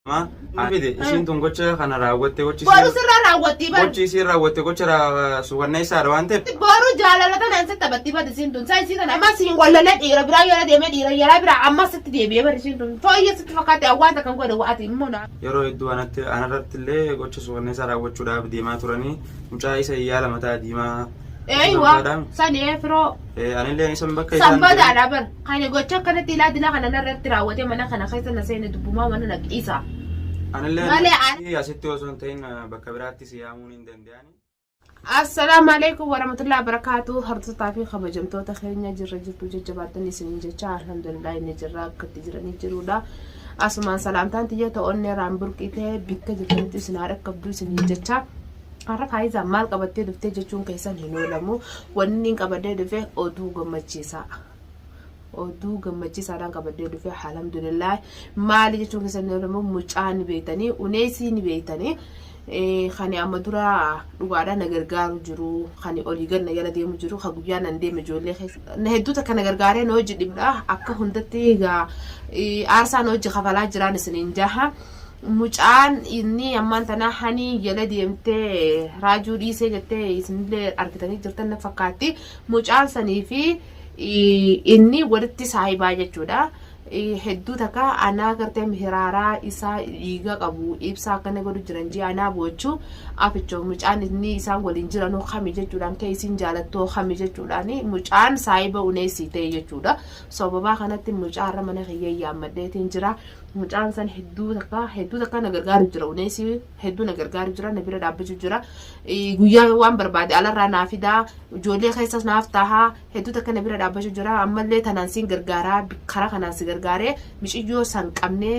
Fide isiin tun gocha kana raawwatte gochi Boru sirraa raawwattii bar. Gochi isiin raawwatte gocha suukanneessaadha waan ta'eef. Boru jaalala tanaan sitti taphattii bar isiin tun. Saa isii tana amma siin wallolee dhiira biraa yoo deemee dhiira yaraa biraa amma sitti deebi'ee bar isiin tun. Fooyyee sitti fakkaate awwaanta kan godhe ati immoo na. Yeroo hedduu anatti anarratti illee gocha suukanneessaa raawwachuudhaaf deemaa turanii mucaa isa yaala mataa diimaa. Eeywa sani ee firoo. Anillee isan bakka isaan. Sanbadaadha bar. Kan gocha akkanatti ilaa dilaa kana narratti raawwatee mana kana keessa na seene dubbumaa mana na qiisa. Anillee Malee ani- asitti osoo hin ta'in bakka biraatti si yaamuun hin danda'ani. Assalaamu alaikum warahmatullahi wabarakatuh. Hordoftoota fi kabajamtoota keenya jirra jirtu jajjabaattan isiniin jecha alhamdulillah inni jirra akka itti jiranii jirudha. Asumaan salaamtaan tiyya ta'oonni irraan burqitee bikka jirtanitti isin haadha qabdu isiniin jecha. Har'a faayizaan maal qabattee dhuftee jechuun keessan hin oolamu. Wanni inni qabadee dhufe oduu gammachiisaa. Oduu gammachiisaadhaan qabadee dhufe alhamdulillah. Maali jechuun keessan hin oolamu mucaa ni beektanii uneesii ni beektanii. Kan amma dura dhugaadhaan na gargaaru jiru kan olii gad na jala deemu jiru kan guyyaa nan deeme ijoollee keessa na hedduu takka na gargaaree na hojii dhibdha akka hundatti egaa aarsaa na hojii kafalaa jiraan isiniin jaha. Mucaan inni ammaan tanaa hanii jala deemtee raajuu dhiisee jettee isinillee argitanii jirtan na fakkaatti. Mucaan sanii fi inni walitti saahibaa jechuudha. Hedduu takka anaa gartee hiraaraa isaa dhiiga qabu ibsaa akkana godhu jiran jee anaa boochuu afichoo mucaan inni isaan waliin jiranuu kami jechuudhaan kee isiin jaalattoo kami jechuudhaan mucaan saahiba uneessii ta'e jechuudha. Sababaa kanatti mucaa irra mana kiyya yaammadheetiin jira. Mucaan san hedduu takka hedduu takka na gargaaru jira uneessi hedduu na gargaaru jira na bira dhaabbachuu jira guyyaa waan barbaade alarraa naa fidaa ijoollee keessas naaf tahaa hedduu takka na bira dhaabbachuu jira ammallee tanaan siin gargaaraa karaa kanaan si gargaaree miciyyoo san qabnee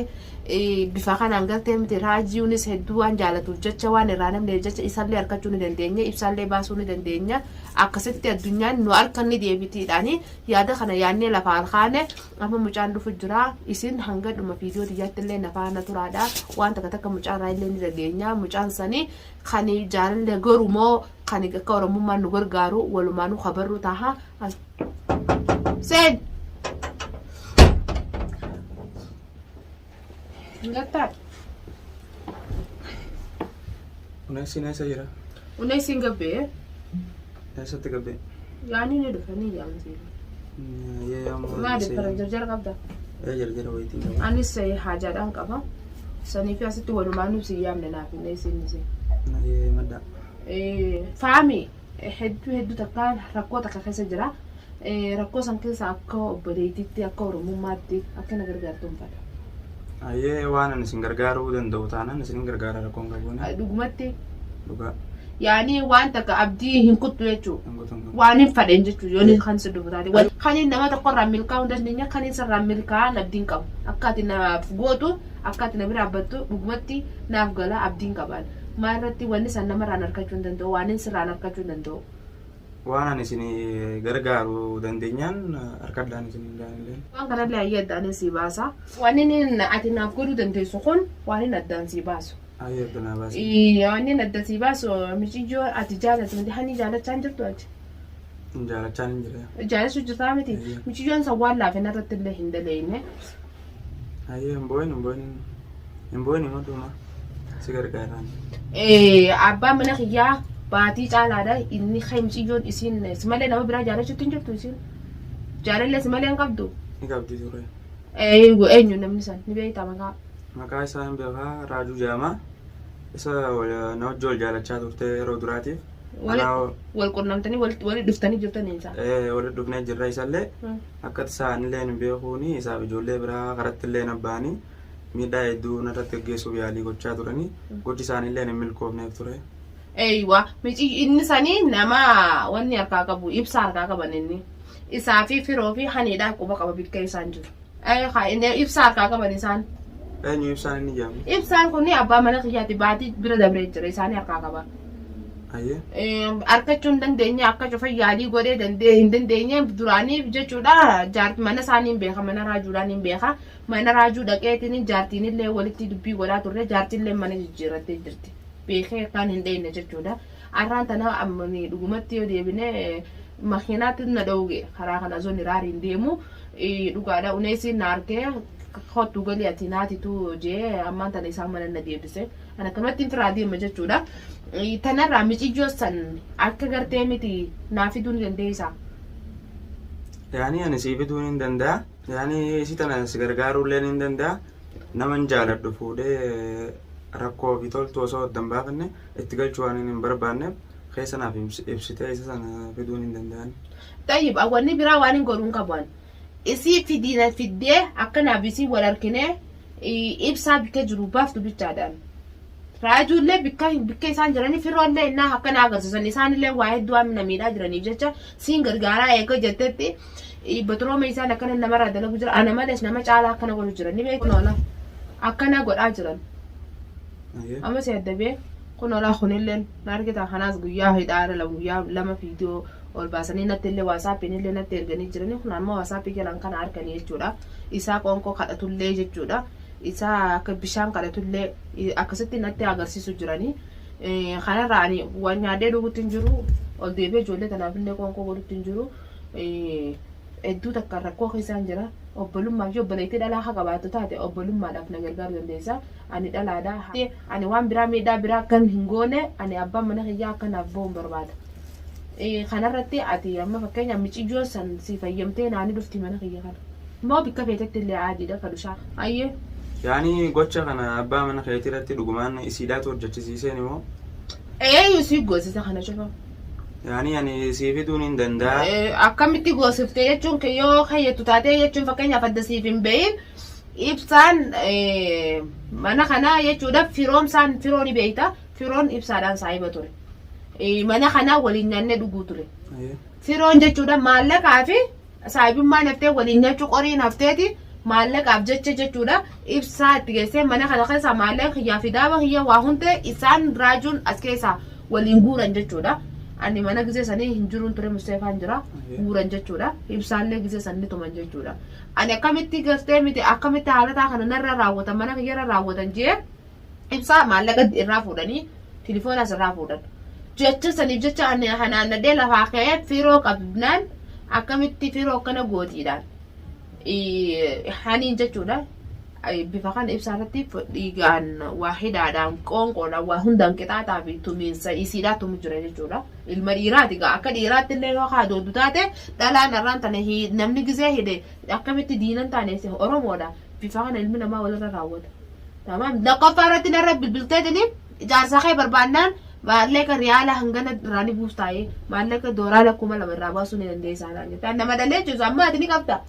bifa kanaan galtee miti raajiiwnis hedduu waan jaalatuuf jecha waan irraa namneef jecha isallee harkachuu ni dandeenya ibsaallee baasuu ni dandeenya akkasitti addunyaan nu harka ni deebitiidhaani yaada kana yaannee lafaan kaane Amma mucaan dhufu jira. Isin hanga dhuma viidiyoo tiyyaatti illee na faana turaadha. Waan takka takka mucaa irraa illee ni dhageenya. Mucaan sani kan jaalallee goru moo kan akka Oromummaan nu gargaaru walumaanuu kabarru taha. Seen! Gattaa. Uneessiin eessa jira? Uneessiin gabbee. Eessatti gabbee? Yaani ni dhufanii yaamti. Maali fara jarjara qabda? Ee jarjara wayitiin qaba. Anis haajaadhaan qaba. Sanii fi asitti walumaan nu si yaamne naaf hin isin isin. Madda. Faami hedduu hedduu takka rakkoo takka keessa jira. Rakkoo san keessa akka obboleettiitti akka oromummaatti akka na gargaartu hin fedha. Ayyee waan ani isin gargaaruu danda'u taanaan isin hin gargaara rakkoon qabuun. Dhugumatti. Dhugaa. Yaani waan takka abdii hin kuttu jechuu. Hin kutu hin kutu. Waan hin fadheen jechuu yoo inni kan si dhufu taate. Kan inni nama tokko irraa milkaa'uu hin dandeenye kan inni sirraa milkaa'an abdiin qabu. Akka ati naaf gootu akka ati na bira dhaabbattu dhugumatti naaf gala abdiin qaban. Maal irratti wanni san namarraan argachuu hin danda'u waan inni sirraan argachuu hin danda'u. Waan ani isin gargaaru dandeenyaan harkadhaan isin hin gaanillee. Waan kanallee hayyee addaan sii baasa. Waan inni ati naaf godhuu dandeessu kun waan inni addaan sii baasu. Hayyee adda naa baasi. Waan inni adda sii baasu miciyyoo ati jaalatu miti hani jaalachaa hin jirtu ati. Jaalachaan hin jira. Jaalachuu jirtaa miti. Hayyee. Miciyyoon san waan laafina irratti illee hin daleyne. Hayyee hin boo'in hin boo'in hin boo'in himadhuma si gargaaraan. Abbaan mana kiyyaa baatii caalaadha inni kan miciyyoon isiin si malee nama biraa jaalachuutti hin jirtu isiin. Jaalallee si malee hin qabdu. Ni qabdi ture. Eenyu namni san ni beektaa maqaa. Maqaa isaa hin beekaa Raajuu jedhama. Isa na wajji wal jaalachaa turte yeroo duraatiif. Wal qunnamtanii walitti dhuftanii jirtanii isaa. Walitti dhufnee jirra isallee. Akka tasaa anillee hin beekuuni isaaf ijoollee biraa karatti illee na ba'anii miidhaa hedduu narratti gaggeessuuf yaalii gochaa turanii gochi isaaniillee hin milkoofneef ture. Eeywa mici inni sanii nama wanni harkaa qabu ibsaa harkaa qaban inni isaa fi firoo fi haniidhaa quba qaba bikka isaan jiru. Ibsaa harkaa qaban isaan. Eenyu ibsaan inni jedhamu? Ibsaan kun abbaa mana kiyyaati baatii bira dabree jira isaanii harkaa qaba. Ayyee. Arkachuu hin dandeenye akka cufa yaalii godhee dandee hin dandeenye duraanii jechuudha jaarti mana isaanii hin beeka mana raajuudhaan hin beeka mana raajuu dhaqeetiin jaartiin illee walitti dubbii godhaa turre jaartiin illee mana jijjiirrattee jirti beekee akkaan hin dheeyne jechuudha. Arraan tana ammani dhugumatti yoo deebine makiinaatti na dhowge karaa kana zonni raariin deemu dhugaadha uneesiin na argee Kottu gali ati naatitu jee ammaan tana isaan mana na deebise. Ani akkanumatti firaa deema jechuudha. Tanarraa miciyyoo san akka gartee miti naa fiduu ni dandeessaa. Yaani ani sii fiduu ni danda'a. Yaani isii tana si gargaaruu illee ni danda'a. Naman jaaladhu fuudhee rakkoo fi toltu osoo adda hin baafanne itti galchuu waan hin barbaanneef keessa naaf ibsitee isa sana fiduu ni danda'an. Tayyib, wanni biraa waan hin godhuun qabu ani. Isii fidiina fiddee akka naaf isii wal arkinee ibsaa bikka jiru baaftu bichaadhaan. Raajuullee bikka bikka isaan jiranii firoollee innaa akka na agarsiisan isaanillee waa hedduu waan na miidhaa jiraniif jecha siin gargaaraa eega jettetti batrooma isaan akkana namarraa dalagu jira ana malees nama caalaa akkana godhu jira ni beeku noola akkana godhaa jiran. Amma si adda bee kun olaa kunilleen na argita kanaas guyyaa hidhaara lama guyyaa lama viidiyoo ol baasanii natti illee waasaappiin illee natti erganii jiranii kun ammoo waasaappii jalaan kana arganii jechuudha. Isaa qoonqoo kadhatullee jechuudha. Isaa akka bishaan kadhatullee akkasitti natti agarsiisu jiranii. Kanarraa ani waan nyaadhee dhugutti hin jiru ol deebi'ee ijoollee tanaaf illee qoonqoo godhutti hin jiru. Hedduu takka rakkoo keessaan jira. Obbolummaa fi obboleettii dhalaa haa qabaattu taate obbolummaadhaaf na gargaaruu dandeessa. Ani dhalaadha. Ani waan biraa miidhaa biraa akkan hin goone ani abbaan mana kiyyaa akka naaf ba'uun barbaada. Kanarratti ati amma fakkeenya miciyyoon san si fayyamtee naani dhufti mana kiyya kana. Moo bikka feetetti illee aadiidha kadushaa. Ayyee. Yaani gocha kana abbaa mana keetii irratti dhugumaan isiidhaatu hojjechisiiseen immoo Eeyyuu si goosisa kana cufa. Yaani ani sii fiduun hin danda'a. Akkamitti goosifte jechuun kee yoo kayyattu taatee jechuun fakkeenyaaf adda siif hin beeyin ibsaan mana kanaa jechuudha firoomsaan firoo ni beekta firoon ibsaadhaan saahiba ture. Mana kanaa waliin nyaannee dhuguu ture. Firoon jechuudha maallaqaa fi saahibummaan haftee waliin nyaachuu qoriin hafteeti maallaqaaf jecha jechuudha ibsaa itti geessee mana kana keessaa maallaqa kiyyaa fi daaba kiyya waa hundee isaan raajuun as keessaa waliin guuran jechuudha. Ani mana gisee sanii hin jiruun ture Musteefaan jira guuran jechuudha. Ibsaallee gisee sanii tuman jechuudha. Ani akkamitti gartee miti akkamitti haalataa kana narra raawwatan mana kiyyarra raawwatan jee ibsaa maallaqa irraa fuudhanii tilifoonas irraa fuudhan. Jecha saniif jecha ani hanaannadhee lafaa ka'ee firoo qabnaan akkamitti firoo akkana gootiidhaan haniin jechuudha. Bifa kana ibsaa irratti dhiigaan waa hidhaadhaan qoonqoodhaan waa hundaan qixaaxaa fi tumiinsa isiidhaa tumu jira jechuudha. Ilma dhiiraati gaa akka dhiiraatti illee yoo haadoodu taate dhalaan irraan tana namni gizee hidhe akkamitti diinan taane Oromoodha. Bifa kana ilmi namaa walirra raawwata. Tamaam lakkoffaa irratti narra bilbilteetini ijaarsa kee barbaannaan maallaqa riyaala hangana irraa ni buustaayee maallaqa doolaara 2000 irraa baasuu ni dandeessaa naan jette. Nama dhalee jechuun amma ati ni qabda.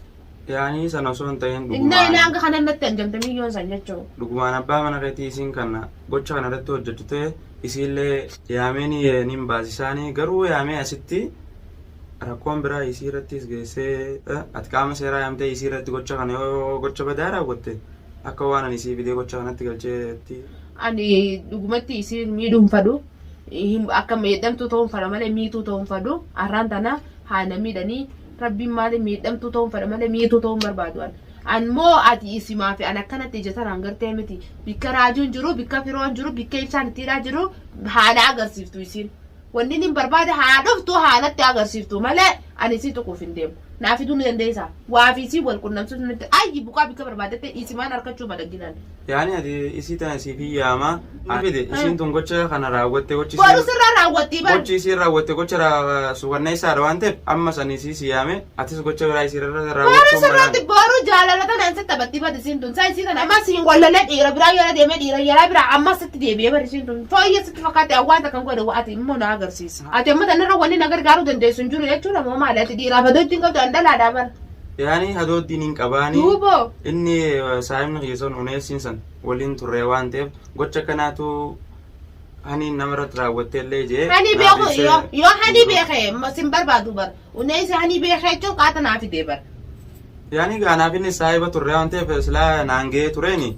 Yaani sana osoo hin ta'in Innaa dhugumaan ilaa hanga kana natti hanjamte miyyoon san jechuun. Dhugumaan abbaa mana keetii isiin kana gocha kana irratti hojjettu ta'e isiillee yaamee ni nin baasisaanii garuu yaamee asitti rakkoon biraa isii irrattis geessee ati qaama seeraa yaamtee isii irratti gocha kana yoo gocha badaa raawwatte akka waan ani isii fidee gocha kanatti galcheetti. Ani dhugumatti isiin miidhuu hin fadhu. Akka miidhamtuu ta'uu hin fadha malee miituu ta'uu hin fadhu. Har'aan tana haa na miidhanii rabbiin maali miidhamtuu ta'uu hin fadha malee miituu ta'uu hin barbaadu an. An moo ati isimaa fi an akkanatti ija tanaan gartee miti. Bikka raajuun jiru, bikka firoon jiru, bikka ibsaan itti hidhaa jiru haala agarsiiftu isiin. Wanni inni barbaade haa dhuftu haalatti agarsiiftu malee ani isii tuquuf hin deemu. Naa fiduu ni dandeessaa. Waa fi isii wal qunnamsiisuu ni ayyi buqaa bikka barbaadette isimaan harkachuu madagginaan. Yaani ati isii tana siif hin yaamaa. Fide isiin tun gocha kana raawwatte gochi Boru sirraa raawwattii bar. Gochi isiin raawwatte gocha suukanneessaadha waan ta'eef amma san isii si yaame atis gocha biraa isii irra Boru raawwachuu sirratti boru jaalala tanaan sitti taphatti bar isiin tun. Saa isii tana amma siin wallalee dhiira biraa yoo deemee dhiira yaraa biraa amma sitti deebi'ee bar isiin tun. Fooyyee sitti fakkaate awwaanta kan godhe ati immoo na agarsiisa. Ati amma tanarra wanni na gargaaruu dandeessu hin jiru jechuudha moo maali ati dhiiraaf adoo ittiin qabdu an dhalaadhaa bar. Yaani hadooddiin hin qabaani. Duuboo. Inni saahibni kiyya sun uneessiin san waliin turre waan ta'eef gocha kanaatu haniin nama irratti raawwattee illee jee. Hani naaf beeku ibsee yoo yoo hani beeke sin barbaadu bar. Uneessi hani beeke jechuun qaata naa fidee bar. Yaani gaa naaf inni saahiba turre waan ta'eef silaa naan ga'ee tureeni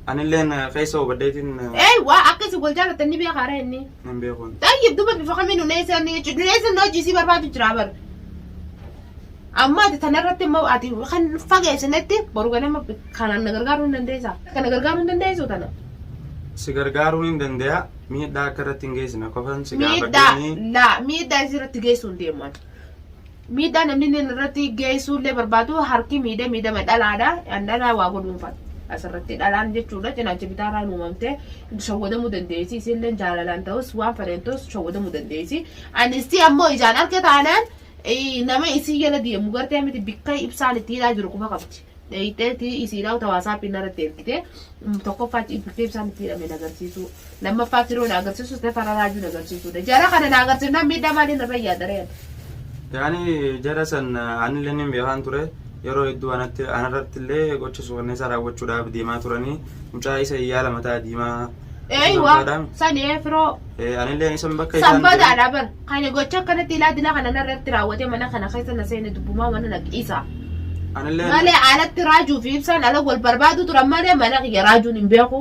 anilleen keessa hubadheetiin Ee waa akka isin wal jaallattan ni beekaa ree inni. Hin beekuun. Tayyib duba bifa kamiin uneessi hani jechuun uneessi hojii isii barbaadu jira bar. Amma ati tanarratti immoo ati kan fageessinetti boru ganama kanaan na gargaaruu hin dandeessaa. Kana gargaaruu hin dandeessu tana. Si gargaaruu hin danda'a miidhaa akka irratti hin geessine qofan si Miidhaa gaafadheeni. laa miidhaa isirratti geessuu hin deemu ani. Miidhaa namni inni irratti geessuullee barbaadu harki miidhe miidhama dhalaadha. An dhalaa waa godhuunfadha. Asirratti dhalaan jechuudha cinaacha bitaarraan uumamtee shawwadamuu dandeessi. Isiillee jaalalaan ta'us waan fedheen ta'us shawwadamuu dandeessi. Ani isii ammoo ijaan arge taanaan nama isii jala deemu gartee miti bikka ibsaan itti hidhaa jiru quba qabdi. Dheeyxeeti isiidhaa tawaasaappiin irratti ergite tokkoffaa bikka ibsaan itti hidhame na agarsiisu. Lammaffaa firoo na agarsiisu sadaffaa raajuu na agarsiisudha. Jara kana na agarsiifnaan miidhaa maaliin irra yaadareen? Yaani jara san anillee nin beekaan ture yeroo hedduu anatti anarratti illee gocha suukanneessaa raawwachuudhaaf deemaa turanii mucaa isa yaala mataa diimaa. Eeywa sani firoo. Anillee isan bakka isaan Sanbataadha bar. Kan gocha akkanatti ilaa dilaa kana narratti raawwatee mana kana keessa na seene dubbumaa mana naqiisa. Anillee Malee alatti raajuu fi ibsaan ala wal barbaadu turan malee mana kiyya raajuun hin beeku.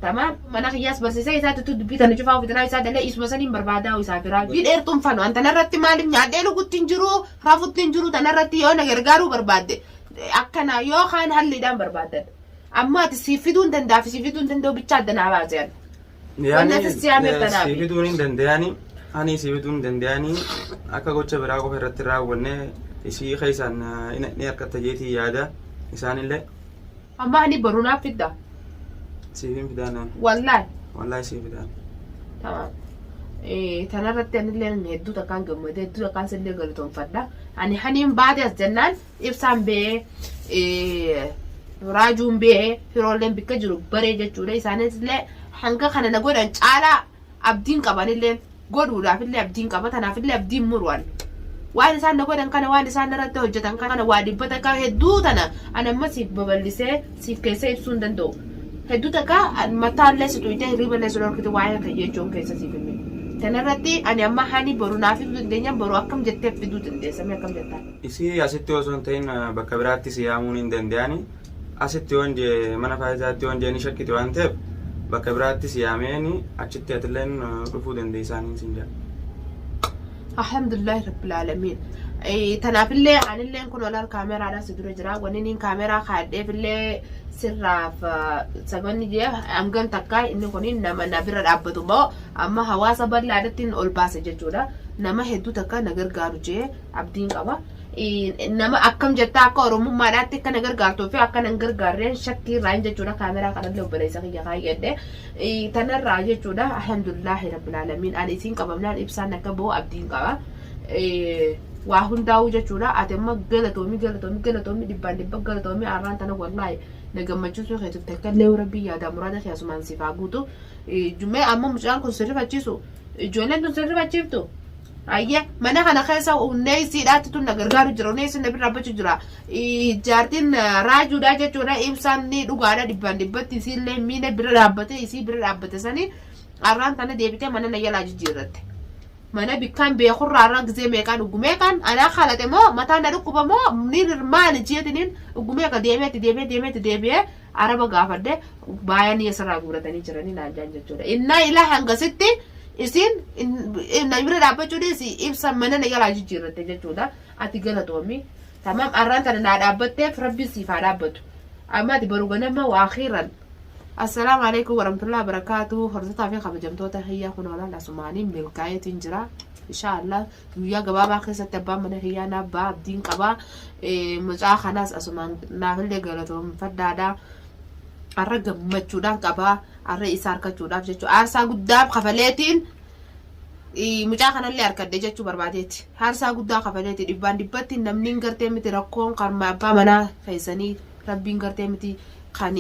Tamaam mana kiyyaas barsiisee isaatti tu dubbii tana cufaa fitinaa isaa dalee isuma saniin barbaadaa isaa biraa. Dubbii dheertuun fanu an tanarratti maaliif nyaadhee lugutti hin jiru rafutti hin jiru tanarratti yoo na gargaaruu barbaadde akkana yoo kaan halliidhaan barbaaddan. Amma ati siif fiduu hin danda'aaf siif fiduu hin danda'u bichaa adda naa baase ani. Wanni ati si yaameef tanaaf. Si fiduu hin danda'ani ani si fiduu hin danda'ani akka gocha biraa qofa irratti raawwanne isii keessaan ni harkatta jeetii yaada isaanillee. Amma ani boru naaf fidda. Siif hin fidaan. Wallaahi. Wallaahi siif fidaan. Tamam. Tanarratti anillee hedduu takkaan gammadee hedduu takkaan sillee galatoonfadha. Ani haniin baate as jennaan ibsaan ba'ee raajuun ba'ee firoolleen bikka jiru baree jechuudha. Isaanis illee hanga kana na godhan caalaa abdiin qabanillee godhuudhaaf illee abdiin qaba. Tanaaf illee abdiin muru'an. Waan isaan na godhan kana waan isaan irratti hojjetan kana waa dhibba takka hedduu tana ani amma siif babal'isee siif keessa ibsuu hin danda'u. Hedduu takka mataallee si tuyitee hirriballee si dhorkite waa'ee kan jechuun keessa siif hime. Tanarratti ani amma hani boru naa fiduu dandeenya boru akkam jettee fiduu dandeessa mee akkam jettaa? Isii asitti osoo hin ta'in bakka biraatti si yaamuun hin danda'ani. Asitti yoon jee mana faayidaatti yoon jee ni shakkiti waan ta'eef bakka biraatti si yaameen achitti atilleen dhufuu dandeessaanii sin jedha. Alhamdulillahi rabbil aalamiin. Tanaafillee anilleen kun olaal kaameraadhaan si dura jira. Wanni inni kaameraa kaadheefillee sirraaf sabanni jee hangam takka inni kun nama na bira dhaabbatu moo amma hawaasa bal'aadhatti ol baase jechuudha. Nama hedduu takka na gargaaru jee abdiin qaba. Nama akkam jettaa akka oromummaadhaatti akka na gargaartuu fi akka nan gargaarreen shakkii irraa hin jechuudha kaameraa kanallee obboleessa kiyya kaayyadhe. Tanarraa jechuudha alhamdulillahi rabbil aalamiin ani isiin qabamnaan ibsaan akka ba'u abdiin qaba. Waa hundaa'uu jechuudha ati amma galatoomi galatoomi galatoomi dhibbaan dhibba galatoomi arraan tana wallaahi na gammachiisuu keetiif takka illee rabbii yaadaa muraada kee asumaan siif haa guutu. Mee amma mucaan kun sirrifachiisu ijoolleen tun sirrifachiiftu. Ayyee mana kana keessa hunneessiidhaatti tun na gargaaru jira hunneessi na bira dhaabbachuu jira. Jaartiin raajuudhaa jechuudha ibsaan ni dhugaadha dhibbaan dhibbatti isiillee miina bira dhaabbate isii bira dhaabbate sanii arraan tana deebitee mana na jalaa jijjiirratte. Mana bikkaan beekurraa irraa gizee meeqaan uggumee kan anaa kalate moo mataan na dhukkuba moo ni maali jeetiniin uggumee ka deemeetti deemee deemeetti deebi'ee araba gaafadhe baayanii asirraa guuratanii jiranii naan jaan jechuudha. Innaa ilaa hangasitti isiin na bira dhaabbachuu dhiisi ibsa mana na jalaa jijjiirratte jechuudha. Ati galatoomi. Tamaam arraan tana naa dhaabbatteef rabbiin siif haa dhaabbatu. Amma ati baru ganama waa akhiiran. Assalaamu alaikum warahmatullahi wabarakatuh. Hordoftoota fi kabajamtoota hiyyaa kun oolan asumaanii milkaa'eetiin jira. Inshaallah guyyaa gabaabaa keessatti abbaan mana kiyyaa naaf ba'a abdiin qaba. Mucaa kanaas asumaan naafillee galatoomfadhaadha. Har'a gammachuudhaan qaba. Har'a isa harkachuudhaaf jechuudha. Aarsaa guddaa kafaleetiin mucaa kanallee harkadhe jechuu barbaadeeti. Aarsaa guddaa kafaleeti dhibbaan dhibbatti namni hin gartee miti rakkoon kan abbaa manaa keessanii rabbiin gartee miti kan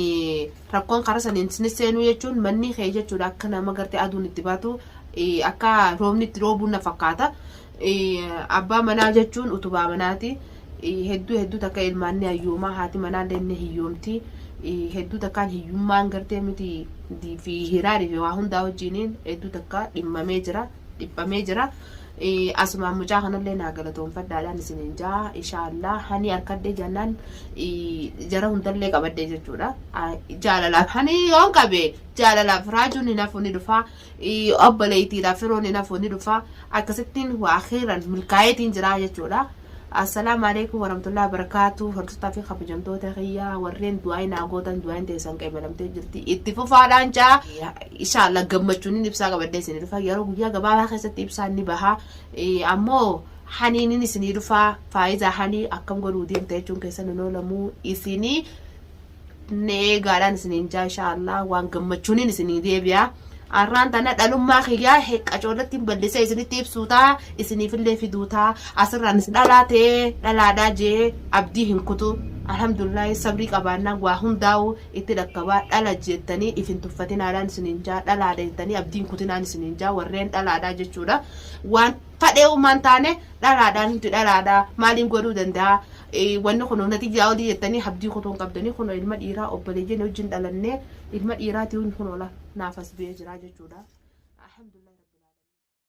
rakkoon karaa saniin sinis seenuu jechuun manni kee jechuudha akka nama gartee aduun itti baatu akka roobni itti roobuun na fakkaata. Abbaa manaa jechuun utubaa manaati. Hedduu hedduu takka ilmaanni hayyoomaa haati manaa illee ni hiyyoomti. Hedduu takkaan hiyyummaan gartee miti fi hiraarii fi waa hundaa wajjiniin hedduu takka dhimmamee jira dhiphamee jira. Asumaan mucaa kanallee naa galatoonfadhaadhaan isiniin jaa inshaallah hani harkadhee jennaan jara hundallee qabadhee jechuudha. Jaalalaaf hani yoon qabe jaalalaaf raajuun hin hafu ni dhufa obboleettiidhaaf firoon hin hafu ni dhufa akkasittiin waa akhiiran milkaa'eetiin jira jechuudha. Assalaamu alaikum warahmatullahi wabarakatuh. Hordoftoota fi kabajamtoota kiyyaa warreen du'aa naa gootan du'aan teessan qeebalamtee jirti. Itti fufaadhaan jaa. Inshaallah gammachuun inni ibsaa qabadhee isin dhufa. Yeroo guyyaa gabaabaa keessatti ibsaan ni baha. Ammoo Haniinin isinii dhufaa faayizaa hanii akkam godhuu deemta jechuun keessan hin oolamuu isinii eegaadhaan isiniin jaa inshaa Allah waan gammachuuniin isinii deebi'a. Arraan tana dhalummaa kiyyaa heqqacoolatti hin bal'isee isinitti ibsuutaa isiniifillee fiduutaa asirraan isin dhalaa ta'ee dhalaadhaa jee abdii hin kutu. Alhamdulillah sabrii qabaannaan waa hundaa'u itti dhaqqabaa dhala jettanii if hin tuffatinaadhaan isiniin jaa dhalaadha jettanii abdii hin kutinaan isiniin jaa warreen dhalaadhaa jechuudha. Waan fadhee uumaan taane dhalaadhaan nuti dhalaadha maaliin godhuu danda'a wanni kun natijaa olii jettanii abdii kutuu hin qabdanii kun ilma dhiiraa obboleeyyan wajjin dhalannee ilma dhiiraatiin kun ola naaf as ba'ee jira jechuudha. Alhamdulillah.